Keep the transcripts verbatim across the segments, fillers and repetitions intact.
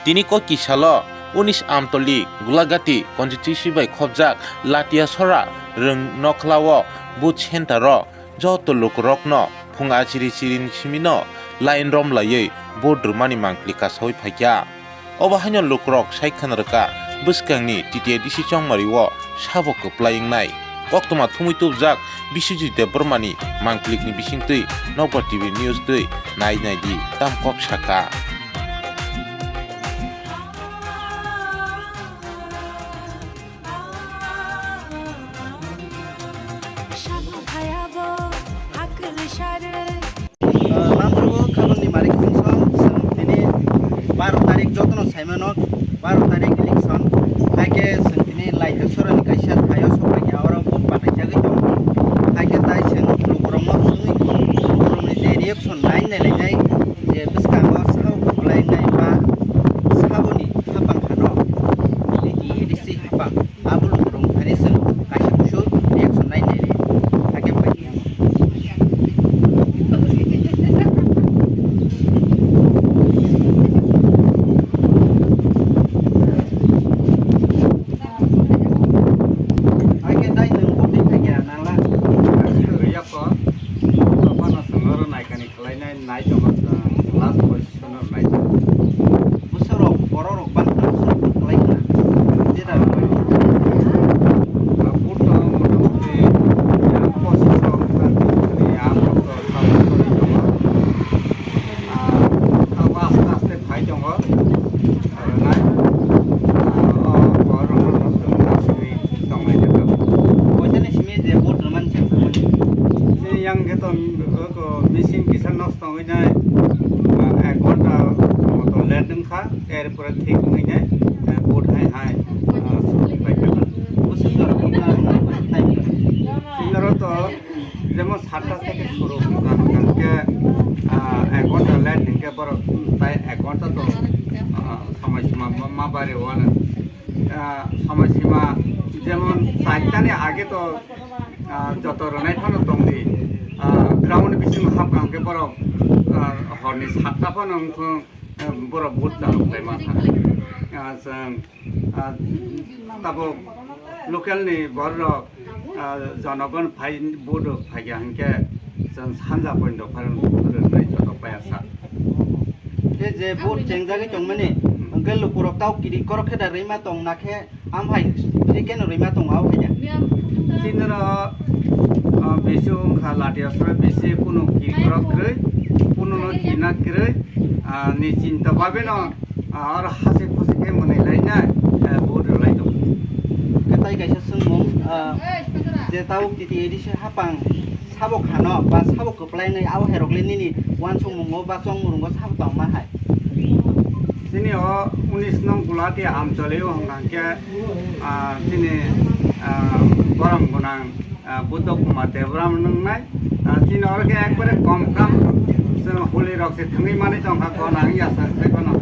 Tini kok kisalo unis Amtoli Gulagati constituency bai khopjak Latiasora rwng nokhlao booth center o joto lukurokno phung achiri chiri ni simino line rom laiwi vote rwmani mangpili kasawi phaikha. Obo haino lukurok sai khwna rwkha bwskangni T T A D C chongmari o sabo kwplai wngnai. Koktwma thumwi tubujak Biswajit Debbarmani mangpilikni bisingtwi Nokbar T V news twi nai nai di tam kok sakha. Lamsao khabangni marik wngkha, chwng tini baro tarik jotono saimano, baro tarik election, haikhe chwng tini Laitasora ni kaisa thaio sokphaikha, oro vote pataijagwi tongo, haikhe tai chwng lukurokno swngwi lukurokni je reaction nai nai lainai, je bwskango sao kwplai wngnai ba saboni hapang phano, tini A D C hapang. Abo lukurok thani chwng kaisa kusu reaction nai nai re. Hakhe pai. Hakhe tai nwng kotwi thangya nangla. Kaisa rwya kho. Bapano chwng oro naikani khlainai nai tongo chwng last position o nai tongo. Bwsarok bororok bangkha bwsarok khlai khna. Jeta. Buddho motamuti yang posisok ni amrok to sabu kori tongo. Ah, abo aste aste phai tongo. Nai. Ah, o borok no chwng aswk tonglai tongo. Koitani simi je vote rwmani chwng samani. Chini yang khe to, o, machine kisa nosto wngwi nai, ah, ek ghonta moto late wngkha, er pore thik wngwi nai, eh, vote hai hai, ah, suru khlai kha. Bwswk jora wngkha, wngkha, wngkha. Chini oro to jemon satta theke suru wngkha, wngkha hwnkhe, ah, ek ghonta late hwnkhe borok tai ek ghonta to, ah, somoi sima ma, ma bari wano. Ah, somoi sima jemon chaitani age to, ah, joto rwnai phano tongdi, ah, ground bisingo hapkha hwnkhe borok, ah, horni satta phano wngthung, ah, borok vote chalok lai mankha. Ah, chwng, ah, tabuk local ni borok, ah, jonogon phai vote phaikha hwnkhe chwng sanja poindo phai rwnai joto paya sa. Khe je vote chengjagwi tongmani, hwnkhe lukurok tao kiri korok khe da rwima tong na khe, am hai khe keno rwima tong au hai ya. Chini ro, ah, bisi wngkha Latiasora bisi kunu kiri korok kwrwi, kunu no kiri na kwrwi, ah, ni chinta babe no, ah, oro hasi khusi khe mwnwi lai na, eh, vote rwlai tong. Khe tai kaisa swngmung, ah, je tao T T A D C hapang sabo khano ba sabo kwplai wngnai, abo hai rok le nini uansukmungo ba chongmung rwngo sabo tongma hai? Chini o unis nong Gulati Amcholi o hwnkha hwnkhe, ah, chini, ah, borom gwnang, ah, Buddha Kumar Debram wngnai. Ah, chini oro khe ekbare kom kam, chwng holi rok se thwngwi manwi tongkha, gonang yasa se gonang.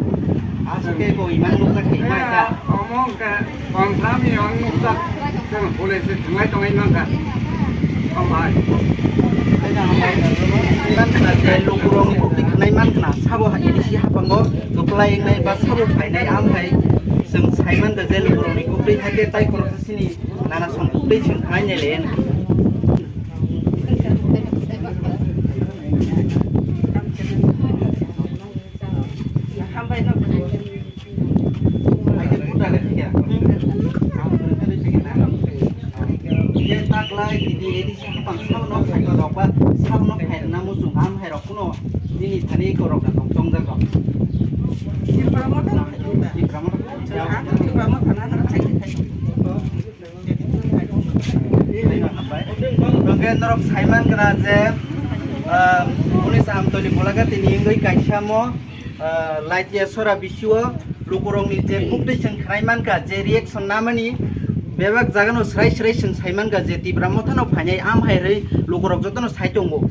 Aswk khe kok imang nukjak khe imang kha. Eh, omo hwnkhe Confirm ni ang nukjak, chwng hole se thwnglai tongwi mankha. Hambai. Mankha je lukurokni buktwi khwnai mankha, sabo hai A D C haphango kwplai wngnai ba sabo phainai, ang hai chwng sai mankha je lukurokni buktwi hakhe tai khoroksa sini nana song buktwi chwng khwnai nai le. Hambai no. Ye taklai tini A D C hapang sabono phaito rok ba sabono phairwna muchung, am hai rok kuno nini thani korok na tong chongjak rok. Tipra Motha no phaito da. Tipra Motha phaito. Ang Tipra Motha no ano phaito. Hwnkhe norok saiman gana je, ah, Unis Amtoli Golagati ni wngwi kaisa mo, ah, Laitia Sora bisio lukurokni je buktwi chwng khnai mankha, je reaction namani bebak jagano srai srai chwng sai mankha je Tipra Mothano phainai am hai rwi lukurok jotono sai tongo.